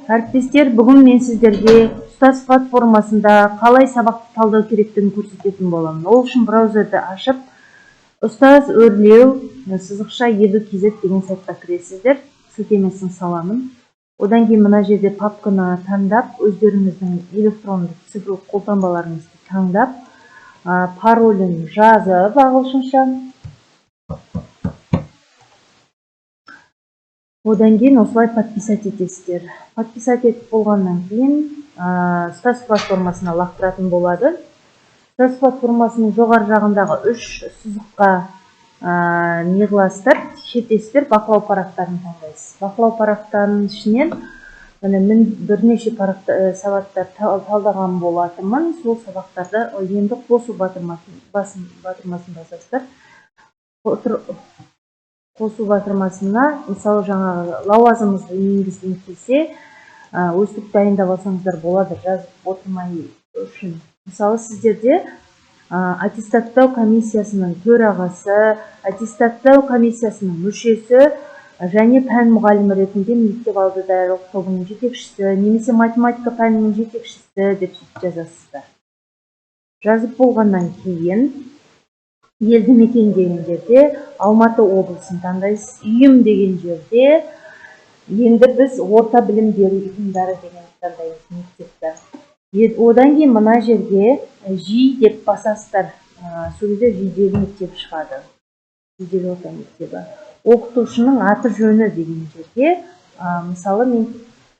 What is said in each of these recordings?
Әріптестер, бүгін мен сіздерге Ұстаз платформасында қалай сабақты талдау керектігін көрсететін боламын. Ол үшін браузерді ашып, ұстаз өрлеу сызықша edu kz деген сайтқа кіресіздер. Сілтемесін саламын. Одан кейін мына жерде папканы таңдап, өздеріңіздің электронды цифрлық қолтаңбаларыңызды таңдап, паролін жазып ағылшынша. Одан кейін осылай подписать етесіздер. Подписать етіп болғаннан кейін Ұстаз платформасына лақтыратын болады. Ұстаз платформасының жоғары жағындағы үш сызыққа не қыласыздар, шертесіздер, бақылау парақтарын таңдайсыз. Бақылау парақтарының ішінен міне мен бірнеше сабақтар талдаған болатынмын. Сол сабақтарды енді қосу батырмасын басасыздар. Қосу батырмасына, мысалы, жаңағы лауазымыңызды енгізгің келсе, өстіп дайындап алсаңыздар болады, жазып отырмай үшін. Мысалы, сіздерде аттестаттау комиссиясының төрағасы, аттестаттау комиссиясының мүшесі және пән мұғалімі ретінде мектеп алды даярлық тобының жетекшісі немесе математика пәнінің жетекшісі деп сөйтіп жазасыздар. Жазып болғаннан кейін елді мекен деген жерде Алматы облысын таңдайсыз. Ұйым деген жерде енді біз орта білім беру ұйымдары деген таңдаймыз, мектепті. Одан кейін мына жерге Жи деп басасыздар. Сол кезде Жиделі мектеп шығады. Жиделі орта мектебі. Оқытушының аты жөні деген жерге, мысалы, мен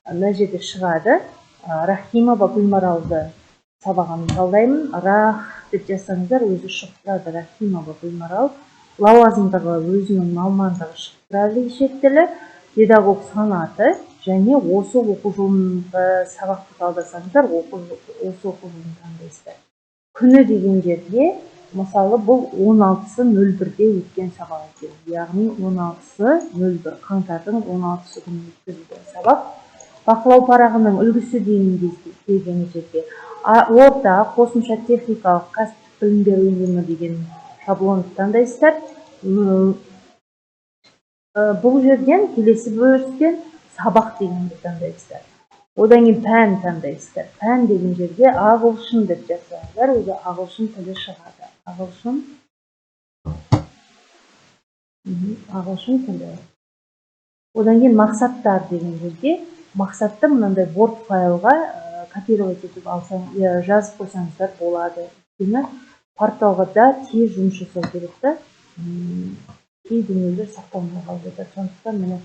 мына жерде шығады. Рахимова Гүлмаралды сабағын талдаймын. Рах деп жазсаңыздар, өзі шығып тұрады. Рахимова Гүлмарал, лауазымдығы, өзінің мамандығы шығып тұрады, шет тілі, педагог санаты және осы оқу жылынғы сабақты талдасаңыздар, осы оқу жылын таңдайсыздар. Күні деген жерге, мысалы, бұл 16.01-де өткен сабақ екен, яғни 16.01, қаңтардың 16 күні өткізілген сабақ. Бақылау парағының үлгісі деген кезде, деген жерге орта қосымша техникалық кәсіптік білім беру ұйымы деген шаблонды таңдайсыздар. Бұл жерден келесі бөліктен сабақ дегенді таңдайсыздар. Одан кейін пән таңдайсыздар. Пән деген жерге ағылшын деп жазсаңыздар, өзі ағылшын тілі шығады. Ағылшын. Ағылшын тілі. Одан кейін мақсаттар деген жерге мақсатты мынандай Word файлға копировать етіп алсаң, жазып қойсаңыздар болады. Өйткені порталға да тез жұмыс жасау керек та. Кей дүниелер сақталмай қалып жатады. Сондықтан міне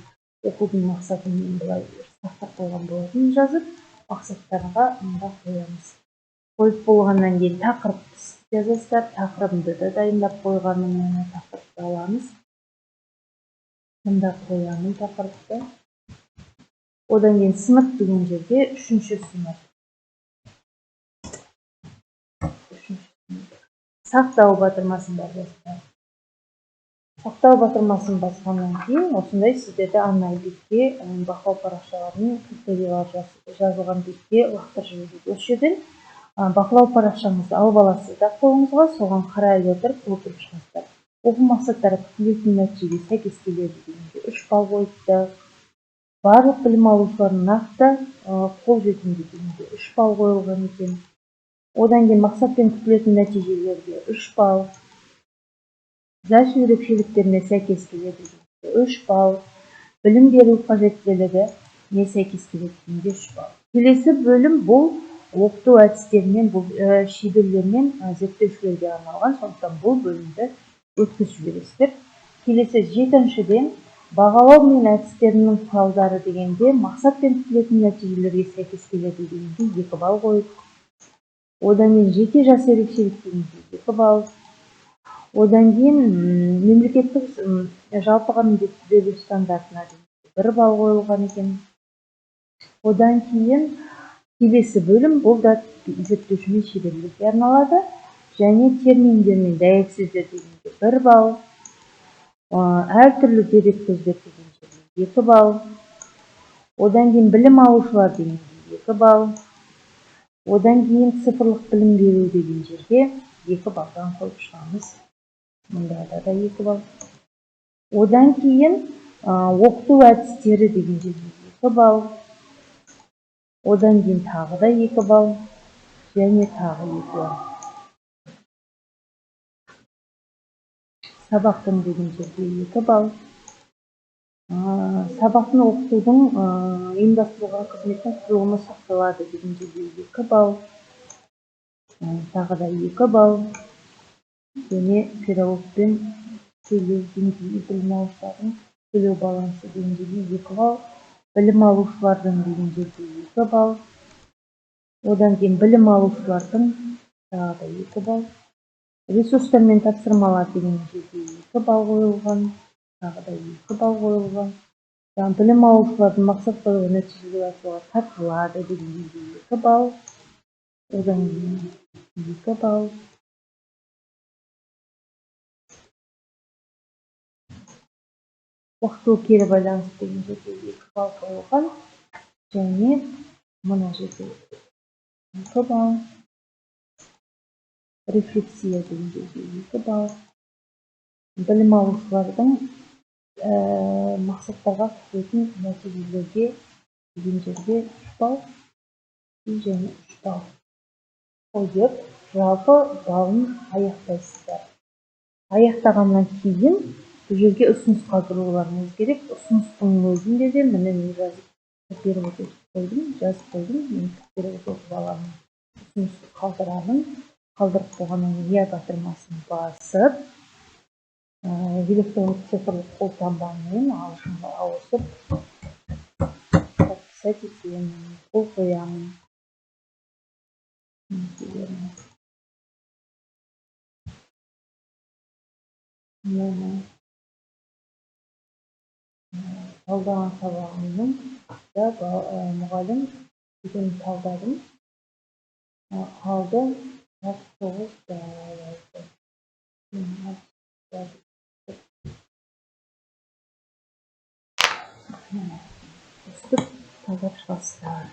оқудың мақсатын мен былай сақтап қойған болатын, жазып, мақсаттарға мында қоямыз. Қойып болғаннан кейін тақырып жазасыздар. Тақырыбымды да дайындап қойғанмын, міне тақырыпты аламыз. Мында қоямын тақырыпты. Одан кейін сынып деген жерге үшінші сынып. Үшінші сынып. Сақтау батырмасын басасыздар. Сақтау батырмасын басқаннан кейін осындай сіздерді арнайы бетке, бақылау парақшаларының критериялары жазылған бетке лақтырып жібереді. Осы жерден бақылау парақшаңызды алып аласыз да қолыңызға, соған қарай отырып толтырып шығасыздар. Оқу мақсаттары күтілетін нәтижеге сәйкес келеді дегенге 3 балл қойыпты. Барлық білім алушылардың нақты, қол жетімді дегенге 3 балл қойылған екен. Одан кейін мақсат пен күтілетін нәтижелерге 3 балл. Жас ерекшеліктеріне сәйкес келеді дегенге 3 балл. Білім беру қажеттілігіне сәйкес келеді дегенге 3 балл. Келесі бөлім бұл оқыту әдістерімен, бұл шеберлермен, зерттеушілерге арналған, сондықтан бұл бөлімді өткізіп жібересіздер. Келесі жетіншіден бағалау мен әдістерінің құралдары дегенде мақсат пен күтілетін нәтижелерге сәйкес келеді дегенге 2 балл қойып, одан кейін жеке жас ерекшелік дегенге 2 балл. Одан кейін мемлекеттік, жалпыға міндетті беру стандартына 1 балл қойылған екен. Одан кейін келесі бөлім бұл да зерттеуші мен шеберлерге арналады және терминдер мен дәйек сөздер дегенге 1 балл, әртүрлі дереккөздер деген жерге 2 балл. Одан кейін білім алушылар дегенге 2 балл. Одан кейін цифрлық білім беру деген жерге 2 баллдан қойып шығамыз. Мұнда да 2 балл. Одан кейін оқыту әдістері деген жерге 2 балл. Одан кейін тағы да 2 балл және тағы 2 балл. Сабақтың деген жерде 2 балл. Сабақтың оқытудың ұйымдастырылған қызметтің құрылымы сақталады деген жерде 2 балл. Тағы да 2 балл. Және педагогпен сөйлеу деңгейі, білім алушылардың сөйлеу балансы деген жерде 2 балл. Білім алушылардың деген жерде 2 балл. Одан кейін білім алушылардың тағы да 2 балл. Ресурстар мен тапсырмалар деген жерде 2 балл қойылған. Тағы да 2 балл қойылған. Білім алушылардың мақсат қоюға нәтижеге асыруға тартылады деген жерде 2 балл. Одан кейін 2 балл. Уақытылы кері байланыс деген жерде 2 балл қойылған. Және мына жерде 2 балл. Рефлексия деген жерде 2 балл. Білім алушылардың мақсаттарға күтетін нәтижелерге деген жерде 3 балл және 3 балл қойып, жалпы балын аяқтайсыздар. Аяқтағаннан кейін бұл жерге ұсыныс қалдыруларыңыз керек. Ұсыныстың өзінде де міне мен жазып перевод етіп қойдым, жазып қойдым. Мен перевод етіп аламын. Ұсынысты қалдырамын. Қалдырып болғаннан кейін я батырмасын басып, электрондық цифрлық қолтаңбамен ағылшынға ауысып подписать етемін, қол қоямын. Талдаған сабағымның да мұғалім деген талдадым. Алды 69 балл. Өстіп талдап шығасыздар.